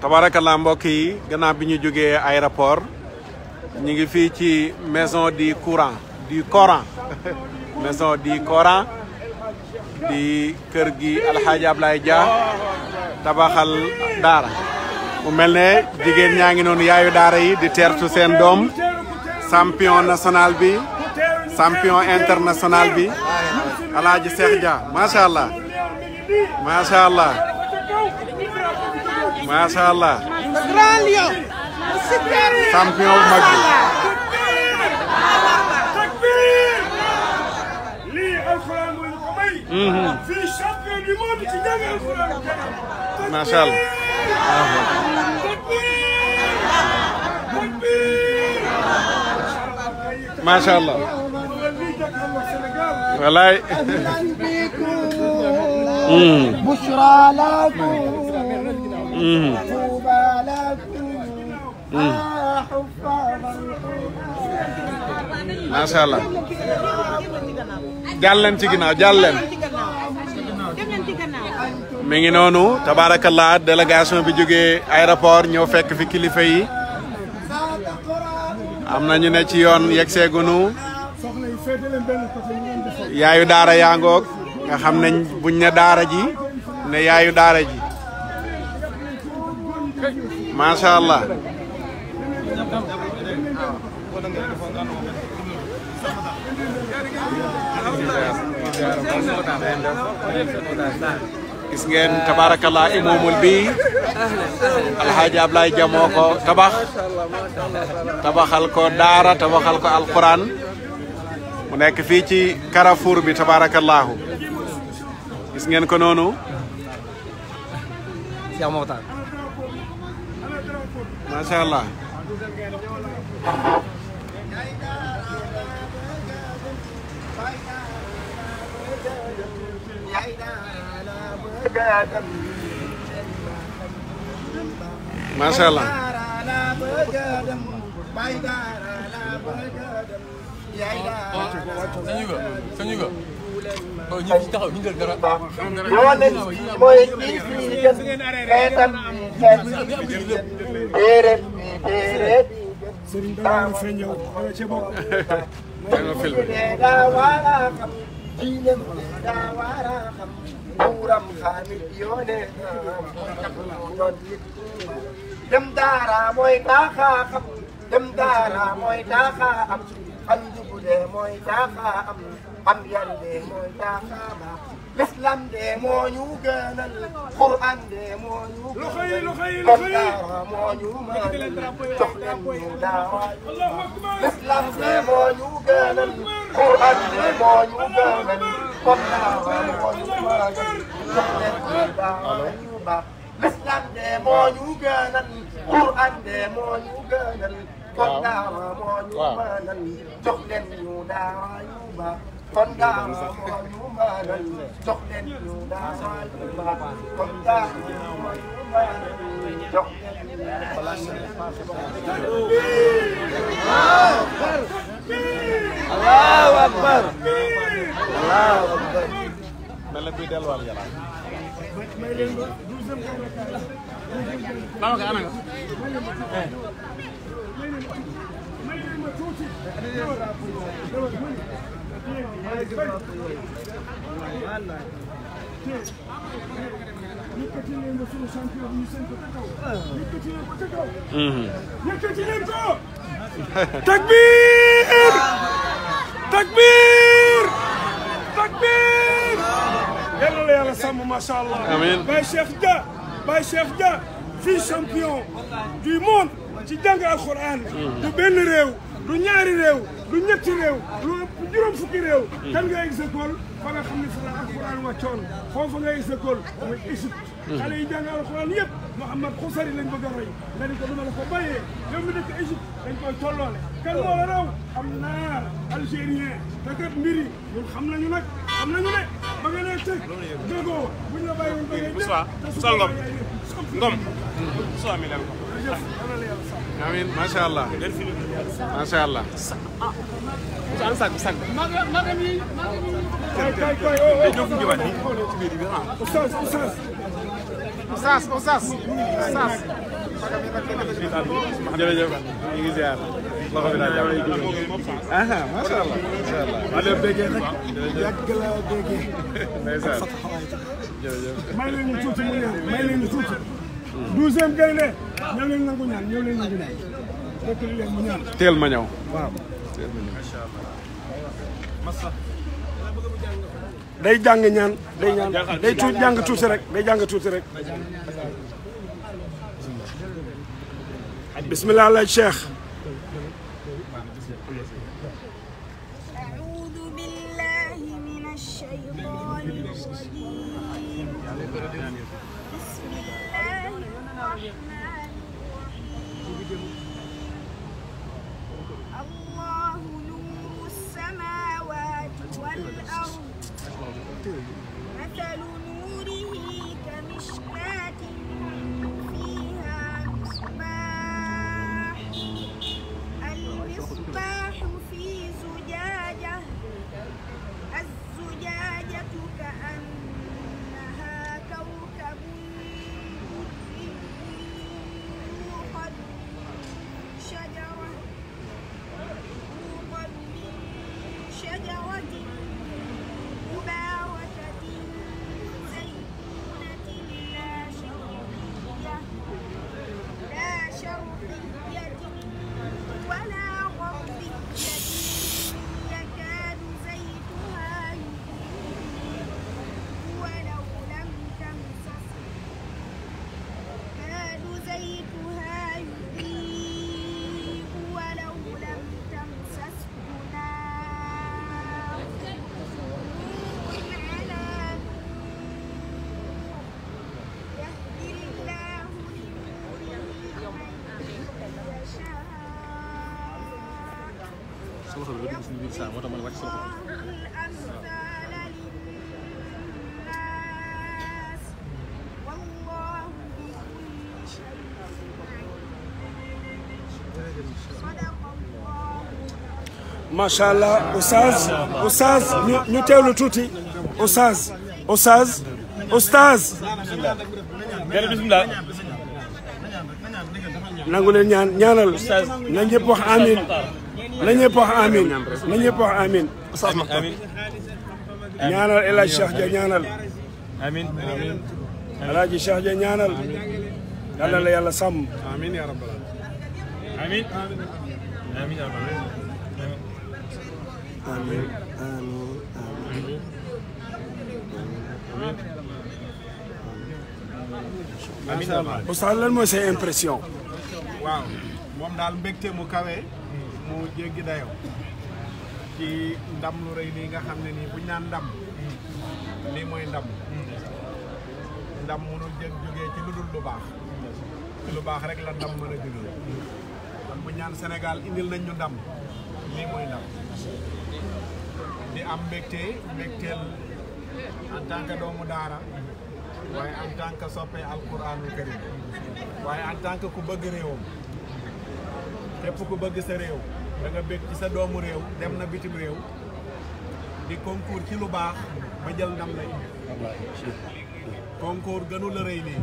tabarakallah mbokk yi gannaaw bi ñu jógee aéroport ñu ngi fii ci maison du Coran du Coran maison du Coran di kër gi Alxaaji Ablaye Dia tabaxal daara mu mel ne jigéen ñaa ngi noonu yaayu daara yi di teertu seen doom champion national bi champion international bi Alaaji Cheikh Dia macha allah macha allah macha allah champion bu mag bi macha allah macha allah walaay bushra lakum tuuba lakum macha allah jàll leen ci ginnaaw jàll leen mi ngi noonu tabarakallah délégation bi jógee aéroport ñëw fekk fi kilifa yi am na ñu ne ci yoon yegg seegunu yaayu daara yaa ngoog nga xam ne buñ ne daara ji ne yaayu daara ji macha allah gis ngeen tabarakallah imamul bi Alxaaji Ablaye Dia moo ko tabaxal ko daara tabaxal ko alquran mu nekk fii ci Carrefour bi tabarakallahu gis ngeen ko noonu macha allah macha allah dem daara mooy taaxa xam dem daara mooy taaxa am am jubule mooy taaxa am yan de mooy taaxa ba l'islam de moo ñu gënal Quran de moo ñu gënal dem daara moo ñu mënal jox leen ñu daara l'islam de moo ñu gënal Quran de moo ñu gënal dem daara moo ñu mënal jox leen ñu daara yu baax l'islam de moo ñu gënal Quran de moo ñu gënal kon daara moo ñu mënal jox leen ñu daara yu baax kon daara moo ñu mënal jox leen ñu daara yu baax kon daara moo ñu mënal jox leen ñu daara yu baax. Allahu akbar Allahu akbar mel na kuy delluwaat yàlla Mama ka ana nga takbir takbir takbir yàlla la yàlla sàmm macha allah amiin Baye Cheikh Dia fii champion du monde ci jàng alquran du benn réew du ñaari réew du ñetti réew du juróom fukki réew kan nga egg école fa nga xam ne fa la alquran wàccoon foofu nga egg école mooy Égypte xale yi jàng alquran yëpp Mouhamad Xusari lañ bëgg a roy nga ni ko duma la ko bàyyee yow mi dëkk Égypte dañ koy tolloole kan moo la raw am naar algérien te kat mbir yi ñun xam nañu nag xam nañu ne ba nga ne teg déggoo buñ la bàyyiwul ba ngay sol ngom so mi leen ko amiin macha allah macha allah. sag Oustaz jërëjëf ñu ngi ziar loxo bi daal jàpp macha allah macha allah. maa leen béggee nag yàgg la béggee ndeysaan jërëjëf. may leen ñu tuuti mu ñaan may leen ñu tuuti 12e gaynde ñëw leen nangu ñaan ñëw leen nangu ñaan fekk leen mu ñaan teel ma ñëw. waaw teel ma ñëw. day jàng ñaan day ñaan day tuuti jàng tuuti rek day jàng tuuti rek bismillah ala cheikh أعوذ بالله من الشيطان الرجيم بسم الله الرحمن الرحيم الله نور السماوات والأرض مثل نوره كمشكاة فيها مصباح المصباح في زجاجة الزجاجة كأنها كوكب دري يوقد من شجرة مباركة زيتونة لا شرقية ولا غربية يكاد زيتها يضيء ولو لم تمسسه نار نور على نور يهدي الله لنوره من يشاء الأمثال للناس والله بكل شيء عليم صدق الله macha allah oustaz ñu teewlu tuuti oustaz bismillah nangu leen ñaanal na ñëpp wax amin na ñëpp wax amin na ñëpp wax amin amin ñaanal El Hadj Cheikh Dia ñaanal amin El Hadj Cheikh Dia ñaanal yàlla la yàlla sàmm amiin yaa rabbal aalamiin. amin amin ya rabbal amin macha allah. oustaz lan mooy say impression waaw moom daal mbégte mu kawe mu jéggi dayoo ci ndam lu rëy lii nga xam ne nii buñ naan ndam lii mooy ndam mënul jógee ci lu dul lu baax ci lu baax rek la ndam mën a jógee kon buñ naan Sénégal indil nañ ñu ndam lii mooy ndam di am mbégteel en tant que doomu daara waaye en tant que soppe alquranul karim waaye en tant que ku bëgg réewam képp ku bëgg sa réew da nga bég ci sa doomu réew dem na bitim réew di concours ci lu baax ba jël ndam la indi concours gënu la rëy lii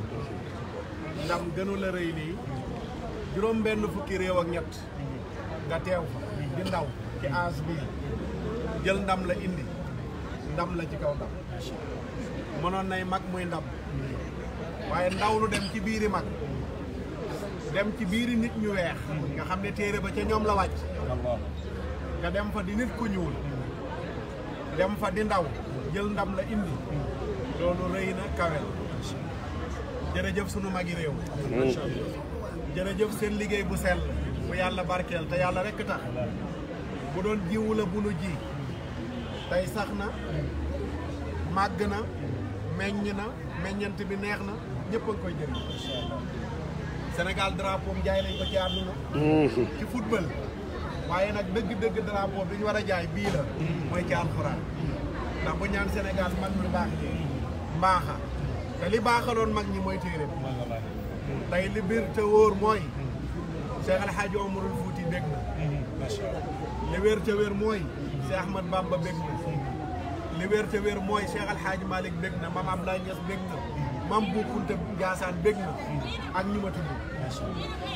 ndam gënu la rëy lii juróom benn fukki réew ak ñett nga teew fa di ndaw ci âge bii jël ndam la indi ndam la ci kaw ndam mënoon nay mag muy ndam waaye ndaw lu dem ci biiri mag dem ci biiri nit ñu weex nga xam ne téere ba ca ñoom la wàcc nga dem fa di nit ku ñuul dem fa di ndaw jël ndam la indi loolu rëy na kawe jërëjëf sunu magi réew jërëjëf seen liggéey bu sell bu yàlla barkeel te yàlla rekk tax bu doon jiwu la bu nu ji tey sax na màgg na meññ na meññant bi neex na ñëpp a ngi koy jëriñ Sénégal drapeau am jaay nañ ko ci àdduna ci football waaye nag dëgg-dëgg drapeau bi ñu war a jaay bii la mooy ci alxuraan ndax bu ñaan Sénégal mag ñu baax ñi mbaaxa te li baaxaloon mag ñi mooy téere bi tey li biir te wóor mooy Cheikh El Hadj Omarul Fouti bég na li wér te wér mooy Cheikh Ahmad Bamba bég na li wér te wér mooy Cheikh El Hadj Malick bég na Mame Abdoulaye Niass bég na Mame Bou Kounta Ndiassane bég na ak ñi ma tudd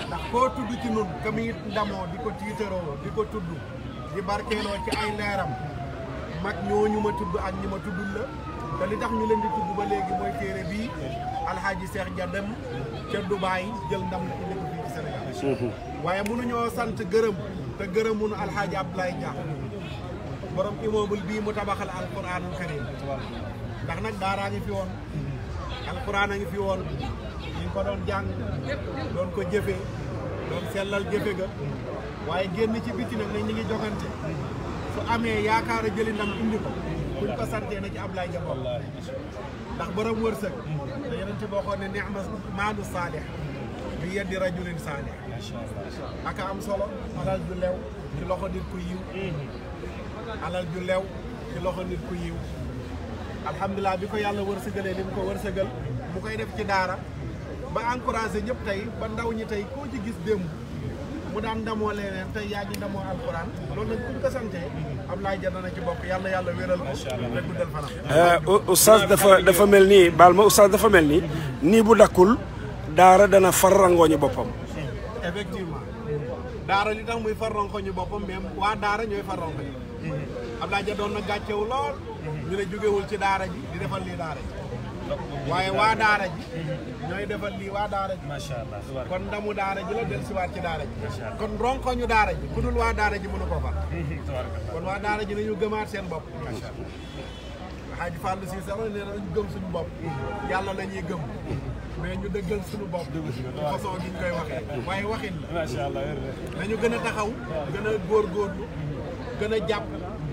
ndax koo tudd ci nun ka muy ndamoo di ko tiitaroo di ko tudd di barkeeloo ci ay leeram mag ñooñu ma tudd ak ñi ma tuddul la te li tax ñu leen di tudd ba léegi mooy téere bii Alxaaji Seex Ja dem ca Dubaay jël ndam la indi ko fii ci Sénégal waaye mënuñoo sant gërëm te gërëmunu Alxaaji Abdoulaye Dia borom immeuble bii mu tabaxal alquranul karim ndax nag daaraa ngi fi woon alquran a ngi fi woon ñu ko doon jàng doon ko jëfe doon sellal jëfe ga waaye génn ci biti nag ne ñi ngi jogante su amee yaakaar a jëli ndam indi ko kuñ ko santee na ci Ablaye Dia bokk ndax borom wërsëg te yeneen boo xoon ne ni'ma maalu saalih bi yeddi rajulin saalih aka am solo alal ju lew ci loxo nit ku yiw alal ju lew ci loxo nit ku yiw alhamdulilah bi ko yàlla wërsëgalee li mu ko wërsëgal mu koy def ci daara ba encouragé ñëpp tey ba ndaw ñi tey koo ci gis démb mu daan ndamoo leneen tey yaa ngi ndamoo alquran loolu nag kuñ ko santee Ablaye Dia dana ci bokk yàlla yàlla wéral ko te guddal fanam. oustaz dafa mel nii baal ma oustaz dafa mel nii nii bu dakkul daara dana far rangooñu boppam. effectivement daara li tax muy far rangooñu boppam même waa daara ñooy far rangooñu Ablaye Dia doon na gàccewu lool ñu ne jógewul ci daara ji di defal lii daara ji waaye waa daara ji ñooy defal lii waa daara ji macha allah kon ndamu daara ji la del siwaat ci daara ji kon ronkoñu daara ji ku dul waa daara ji mënu ko far kon waa daara ji nañu gëmaat seen bopp Hadj Fallou si sax nee na ñu gëm suñu bopp yàlla la ñuy gëm mais ñu dëggal suñu bopp façon gi ñu koy waxee waaye waxin la macha allah nañu gën a taxaw gën a góorgóorlu gën a jàpp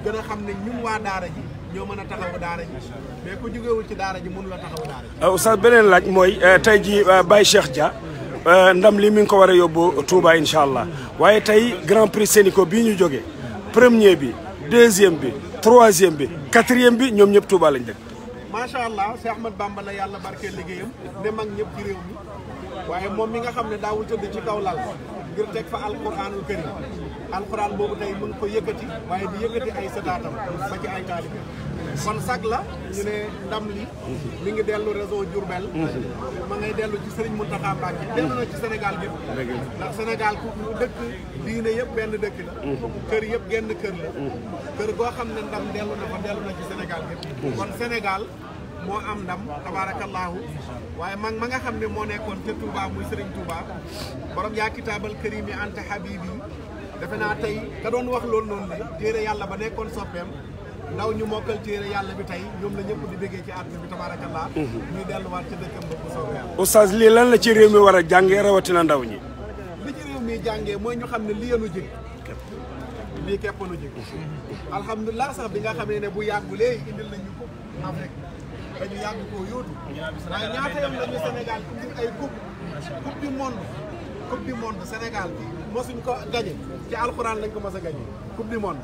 gën a xam ne ñun waa daara ji ñoo mën a taxawu daara ji mais ku jógewul ci daara ji mënu la taxawu daara ji. oustaz beneen laaj mooy tey jii Baye Cheikh Dia ndam li mi ngi ko war a yóbbu Touba incha allah waaye tey grand prix Sénico bii ñu jógee premier bi deuxième bi troisième bi quatrième bi ñoom ñëpp Touba lañ dëkk. macha allah Cheikh Ahmad Bamba la yàlla barkeel liggéeyam ne mag ñëpp ci réew mi waaye moom mi nga xam ne daawul tëdd ci kaw lal ngir teg fa alquranul karim alquran boobu tey mën ko yëkkati waaye di yëkkati ay sëtaatam ba ci ay taalibe kon sag la ñu ne ndam li mi ngi dellu réseau Diourbel ma ngay dellu ci Serigne Mountakha Mbacké dellu na ci Sénégal gépp ndax Sénégal ku dëkk diine yëpp benn dëkk la kër yëpp genn kër la kër goo xam ne ndam dellu na fa dellu na ci Sénégal gépp kon Sénégal moo am ndam tabaarakallaahu waaye mag ma nga xam ne moo nekkoon ca Touba muy Serigne Touba borom yaa kitaabal karimi anta habibi defe naa tey ka doon wax loolu noonu ne téere yàlla ba nekkoon soppeem ndaw ñu mokkal téere yàlla bi tey ñoom la ñëpp di béggee ci àdduna bi tabaarakallah ñuy delluwaat ci dëkkam ba bu soobee yàlla. oustaz lii lan la ci réew mi war a jàngee rawatina ndaw ñi. li ci réew mi jàngee mooy ñu xam ne lii nu jëg lii képp nu jëg alhamdulilah sax bi nga xamee ne bu yàggulee indil nañu ko Afrique dañu yàgg koo yóotu waaye ñaata yoon lañu Sénégal indil ay coupe du monde Sénégal bi mosuñ ko gañe ci alxuraan lañ ko mos a gañe coupe du monde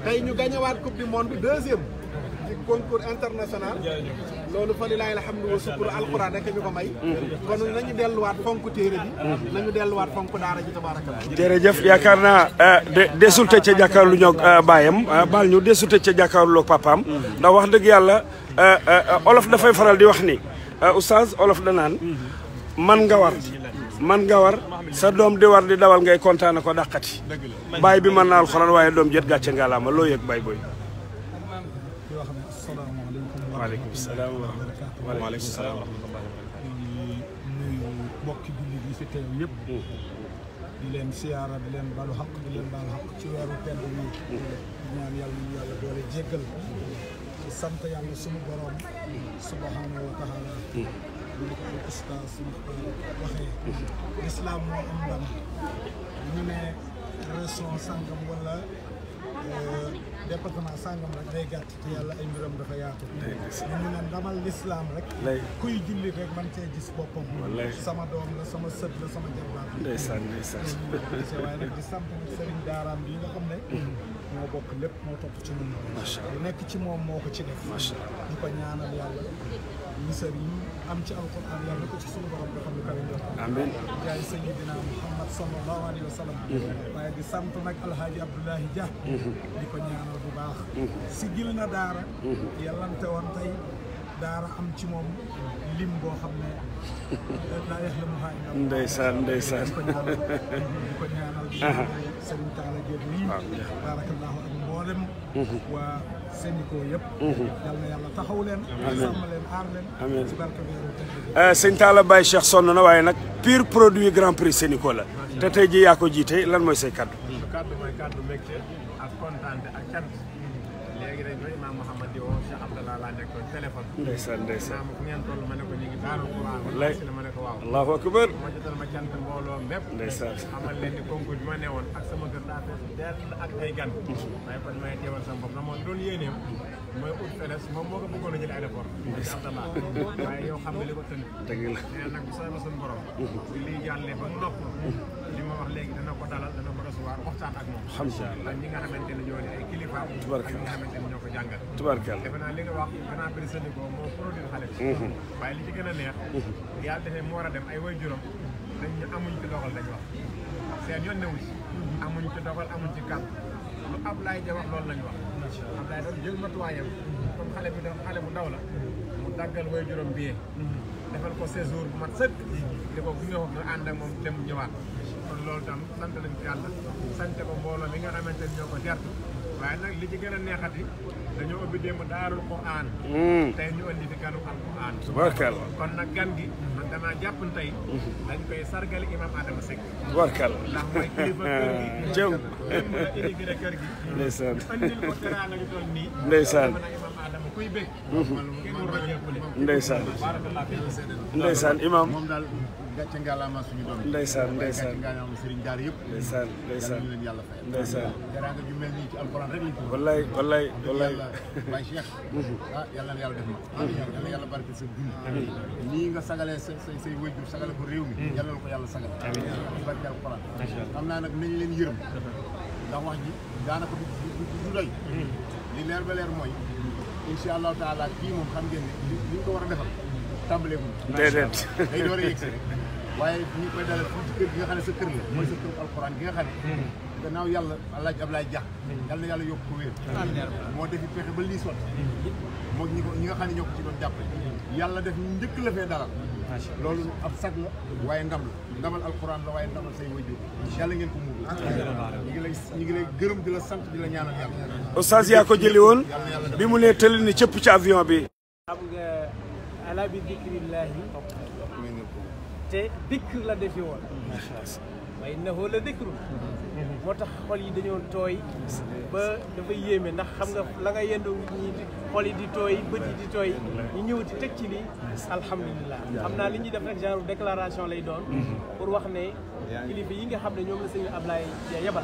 tey ñu gañewaat coupe du monde deuxième ci concours international loolu fa lilaay alhamdu wa sukuru alxuraan rek ñu ko may kon nañu delluwaat fonk téere bi nañu delluwaat fonk daara ji tabaarakallah jërëjëf yaakaar naa desul tëj ca jàkkaarlu ñoog baayam baal ñu desul tëj ca jàkkaarlu papaam ndax wax dëgg yàlla olof dafay faral di wax ni oustaz olof danaan man nga war sa doom di war di dawal ngay kontaan ko dàqati baay bi mën naa alxuraan waaye doom jët gàcce ngalaama loo yëg baay booy. waaleykum salaam wa rahmatulah. waaleykum salaam wa rahmatulah. nuyu mbokki jullit yi fi teew yëpp. di leen siyaara di leen balu xaq di leen balu xaq ci weeru tedd bi ñaan yàlla doole jéggal ci sant yàlla sunu borom subhanahu wa taala ñu ko ustaas waxee lislaam moo am ndam ñu ne région sàngam wala département sàngam rek day gàtt te yàlla ay mbiram dafa yaatu ñu ne ndamal lislaam rek kuy jullit rek man cee gis boppam sama doom la sama sët la sama jarbaat ndeysaan waaye nag di sant nag sëriñ daaraam bi nga xam ne moo bokk lépp moo topp ci ñun lu nekk ci moom moo ko ci def ñu ko ñaanal yàlla misar yi am ci alquran yàlla ko ci suñu borom nga xam ne kawe njort amiin jaay sayyidina Muhammad sallallahu alayhi wa sallam waaye di sant nag alhaaji Abdoulahi Dia di ko ñaanal bu baax sigil na daara yàllante woon tey daara am ci moom lim boo xam ne laa yeex la mu xaay ndeysaan ndeysaan di ko ñaanal Serigne Talla Diop nii barakallahu ak mboolem waa Sénico yëpp yal na yàlla taxaw leen sàmm leen aar leen ci barke weeru sëñ Talla Baye Cheikh sonn na waaye nag pur produit Grand Prix Sénico la te tey ji yaa ko jiite lan mooy say kaddu mooy kaddu mbégte ak kontaan ak cant léegi rek ba Imam Mouhamad di woo Cheikh Abdallah laa nekkoon téléphone ndeysaan ndeysaan fu ngeen toll ma ne ko ñu ngi daaru Quran wallaay ma ne ko waaw allahu akbar ma jotal ma cant mbooloo mépp ndeysaan xamal leen ni concours bi ma newoon ak sama kër daa fees dell ak ay gan waaye kon may teewal sama bopp na moom doon yéeneem mooy ut feles moom moo ko bëggoon a jël aéroport Cheikh Abdallah waaye yow xam nga li ko tënk dëgg la nee nag bu soobee suñu borom bi lii jàllee ba nopp li ma wax léegi dana ko dalal dana ko recevoir waxtaan ak moom ak ñi nga xamante ne ñoo di ay kilifa ak ñi nga xamante ne ñoo ko jàngal tubarkal defe naa li nga wax Grand Prix Sénico moo produit xale bi waaye li ci gën a neex yàlla defee mu war a dem ay way juróom dañ ñu amuñ ci dogal dañ wax seen yoon newu ci amuñ ci dogal amuñ ci kàddu lu Ablaye ja wax loolu lañ wax Ablaye doon jël matuwaayam comme xale bi xale bu ndaw la mu daggal way juróom billet defal ko séjour bu mat sëkk di ko gunge ko nga ànd ak moom dem ñëwaat kon loolu tam sant lañ ko yàlla sant ko mbooloo mi nga xamante ne ñoo ko tertu waaye nag li ci gën a neexati dañoo ubbi démb daarul Quran tey ñu andi fi ganu alquran tubarkal kon nag gan gi man damaa jàpp tey dañ koy sargali imam Adama Seck tubarkal ndax mooy kilifa kër gi jëm mën a indi kër gi ndeysaan andil ko teraanga ñu toll nii ndeysaan mën a imam Adama kuy bég kenn war a jëppale ndeysaan barakallah ndeysaan imam moom daal gàcce ngalaama suñu doom ndeysaan ndeysaan gàcce ngalaama Serigne Daara yëpp ndeysaan ndeysaan ñu leen yàlla fay ndeysaan teraanga ju mel nii ci alxuraan rek lañ ko wallaay wallaay wallaay Baye Cheikh yàlla na yàlla def na yàlla na yàlla barke sa dund nii nga sagalee say wëjjur sagale ko réew mi yàlla na ko yàlla sagal ci barke alxuraan xam naa nag nañ leen yërëm ndax wax ji daanaka du doy li leer ba leer mooy incha allahu taala kii moom xam ngeen ne li ñu ko war a defal tàmbalee guñ déedéet day door a yegg si rek waaye ñu koy dalal fii ci kër gi nga xam ne sa kër la mooy sa kër alxuraan gi nga xam ne gannaaw yàlla Alaaji Ablaye Dia yàlla na yàlla yokk ko wér moo defi pexe ba lii sotti moo ñi nga xam ne ñoo ko ci doon jàppale yàlla def njëkk la fee dalal loolu ab sag la waaye ndam la ndamal alxuraan la waaye ndamal say wajur yàlla ngeen ko muur ñu ngi lay gërëm di la sant di la ñaanal yàlla oustaz yaa ko jëli woon bi mu ne tëll ni cëpp ci avion bi xam nga ala bi dikrillahi te dikr la defi woon waaye innahu la dikru moo tax xol yi dañoo tooy ba dafa yéeme ndax xam nga la nga yendoo ñi xol yi di tooy bët yi di tooy ñu ñëw ci teg ci lii alhamdulilah xam naa li ñuy def rek genre déclaration lay doon pour wax ne kilifa yi nga xam ne ñoom la sëñ Ablaye yebal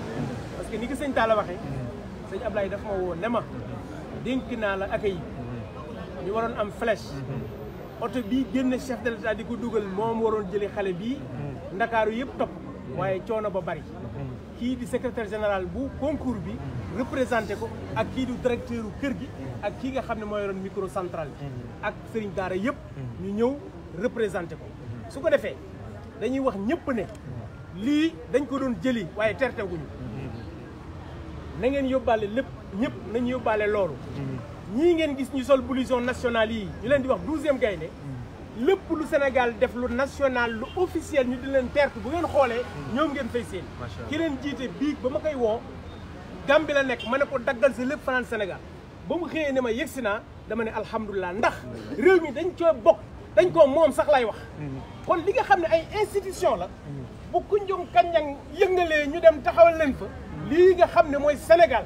parce que ni ko sëñ Talla waxee sëñ Ablaye daf ma woo ne ma dénk naa la accueil ñu waroon am flèche oto bii génn chef de l'état di ko dugal moom waroon jëli xale bii ndakaaru yëpp topp waaye coono ba bari kii di secrétaire général bu concours bi représenté ko ak kii di directeur kër gi ak kii nga xam ne moo yoroon micro central bi ak sëriñ daara yëpp ñu ñëw représenté ko su ko defee dañuy wax ñëpp ne lii dañ ko doon jëli waaye terteguñu na ngeen yóbbaale lépp ñëpp nañu yóbbaale loolu ñii ngeen gis ñu sol blouson national yi ñu leen di wax 12e gaynde lépp lu Sénégal def lu national lu officiel ñu di leen tertu bu ngeen xoolee ñoom ngeen fay seen ki leen jiite biig ba ma koy woo Gambie la nekk ma ne ko daggal sa lépp fanaan Sénégal ba mu xëyee ne ma yegsi naa dama ne alhamdulilah ndax réew mi dañ coo bokk dañ koo moom sax lay wax kon li nga xam ne ay institution la bu kunjung kanjang yëngalee ñu dem taxawal leen fa lii nga xam ne mooy Sénégal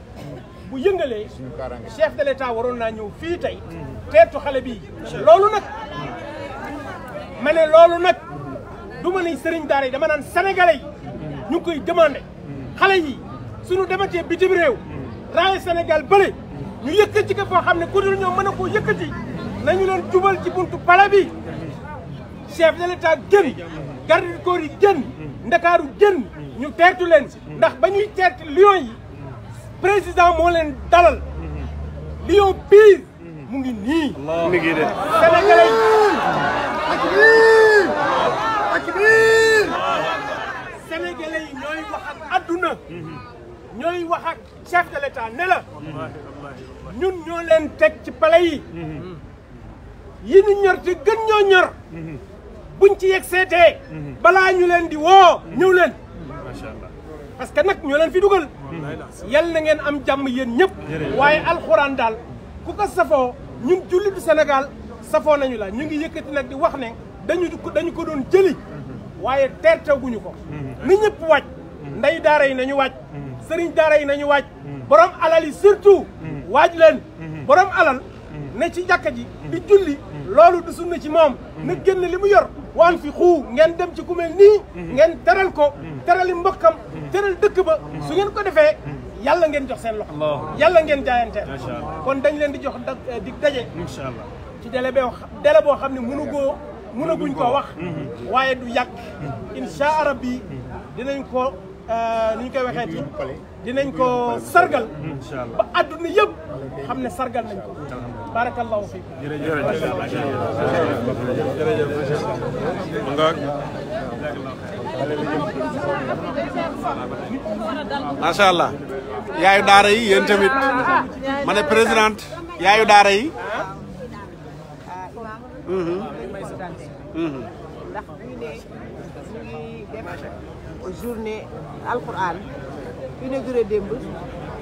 bu yëngalee chef de l'état waroon naa ñëw fii tey teertu xale bii loolu nag ma ne loolu nag du ma ne sëriñ daara yi dama naan sénégalais yi ñu ngi koy demandé xale yi suñu dematee bitim réew raay Sénégal bële ñu yëkkati ko foo xam ne ku dul ñoom mën a koo yëkkati nañu leen jubal ci buntu pale bi chef de l'état génn garde du corps yi génn ndakaaru génn ñu teertu leen ndax ba ñuy teertu lion yi président moo leen dalal Lion pire mu ngi nii mi ngi de sénégalais sénégalais yi ñooy wax ak adduna ñooy wax ak chef de l'état ne la ñun ñoo leen teg ci palais yi ñu ñor te gën ñoo ñor buñ ci yegg seetee balaa ñu leen di woo ñëw leen parce que nag ñoo leen fi dugal yal na ngeen am jàmm yéen ñëpp waaye alxuraan daal ku ko safoo ñun jullitu Sénégal safoo nañu la ñu ngi yëkkati nag di wax ne dañu ko doon jëli waaye teerteguñu ko ni ñëpp wàcc ndey daara yi nañu wàcc sëriñ daara yi nañu wàcc borom alal yi surtout waaj leen borom alal ne ci jàkka ji di julli loolu du sunna ci moom na génn li mu yor waan fi xuu ngeen dem ci ku mel nii ngeen teral ko terali mbokkam teral dëkk ba su ngeen ko defee yàlla ngeen jox seen loxo yàlla ngeen jaayante kon dañ leen di jox di daje inshallah ci délai boo xam ne mënaguñ koo wax waaye du yàgg insha rabbi dinañ ko ni ñu koy waxee dinañ ko sargal ba àdduna yëpp xam ne sargal nañ ko barakallahu fiik macha allah yaayu daara yi yéen tamit ma ne présidente yaayu daara yi ndax ñu ne ñu ngi def journée alquran inauguré démb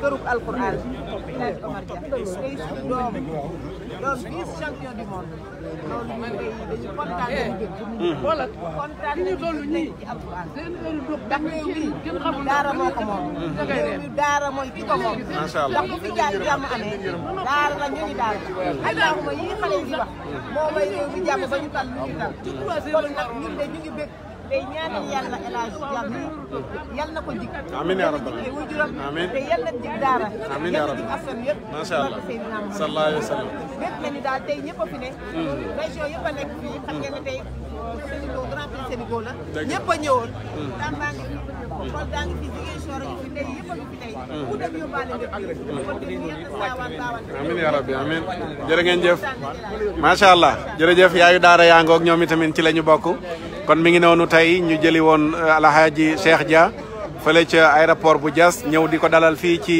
kërug alquran El Hadj Omar Dia tey suñu doom doon vice champion du monde loolu ñu ngi dañu kontaan nañu wala kontaan nañu loolu ñii ci alquran ndax réew mi daara moo ko moom réew mi daara mooy ki ko moom ndax bu fi jàmm amee daara la ñu daara allahuma yi xale yi di wax moo may réew mi jàmm ba ñu tal lu ñu tal kon nag ñun de ñu ngi bëgg tey ñaanal yàlla El Hadj Dia yal na ko jig amiin yaa rabbal amiin te yal na jig daara amiin yaa rabbal askan yëpp macha allah sallallahu alayhi wa sallam bépp na ni daal tey ñëpp a fi ne région yëpp a nekk fii xam ngeen ne tey Sénégal grand prix Sénégal la ñëpp a ñëwoon Tamba ngi fi Kolda ngi fi Ziguinchor ngi fi tey yëpp a ngi fi tey ku dem yóbbaale nga fi kon tey yal na saawaan baawaan amiin yaa rabbi amiin jërë ngeen jëf macha allah jërëjëf yaayu daara yaa ngoog ñoom itamit ci la ñu bokk kon mi ngi noonu tey ñu jëli woon Alhaji Cheikh Dia fële ca aéroport bu Diass ñëw di ko dalal fii ci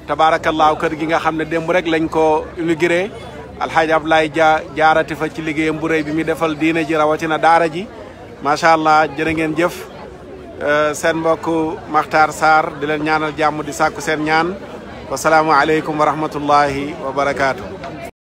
tabaarakallaahu kër gi nga xam ne démb rek lañ ko inauguré Alhaji Abdoulaye Dia jaarati fa ci liggéeyam bu rëy bi mu defal diine ji rawatina daara ji macha allah jërë ngeen jëf seen mbokk Makhtar Sarr di leen ñaanal jàmm di sàkku seen ñaan wasalaamu aleykum wa rahmatullahi wa barakaatu.